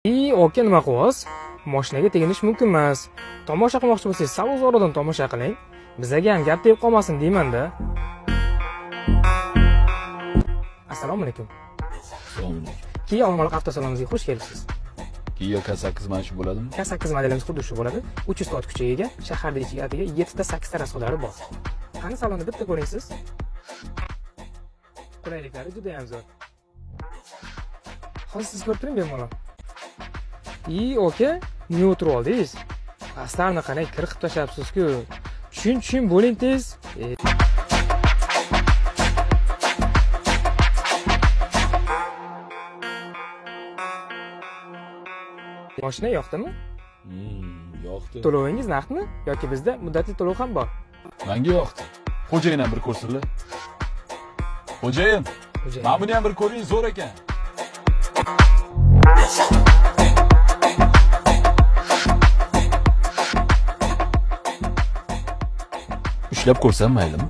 I aka, nima qilyapsiz? Moshinaga teginish mumkin emas. Tomosha qilmoqchi bo'lsangiz, sal uzoqroqdan tomosha qiling. Bizaga ham gap tegib qolmasin deyman-da. Assalomu alaykum. Assalomu alaykum. Kia Olmaliq avtosalonimizga xush kelibsiz. Kia K8 mana shu bo'ladimi? K8 modelimiz xuddi shu bo'ladi. 300 ta ot kuchiga ega, shaharda ichiga atiga 7 ta 8 ta rasxodlari bor. Qani, salonni bitta ko'ring siz. Qulayliklari juda ham zo'r. Hozir siz ko'rib turing bemalol. I aka, nimaga o'tirib oldingiz? Pastlarni qarang, kir qilib tashlabsiz-ku. Tushing, tushing, bo'ling tez. Mashina yoqdimi? Yoqdi. To'lovingiz naqdmi yoki bizda muddatli to'lov ham bor? Menga yoqdi. Xo'jayin ham bir ko'rsinlar. Xo'jayin, Xo'jayin. mana buni ham bir ko'ring, zo'r ekan. Ushlab ko'rsam maylimi?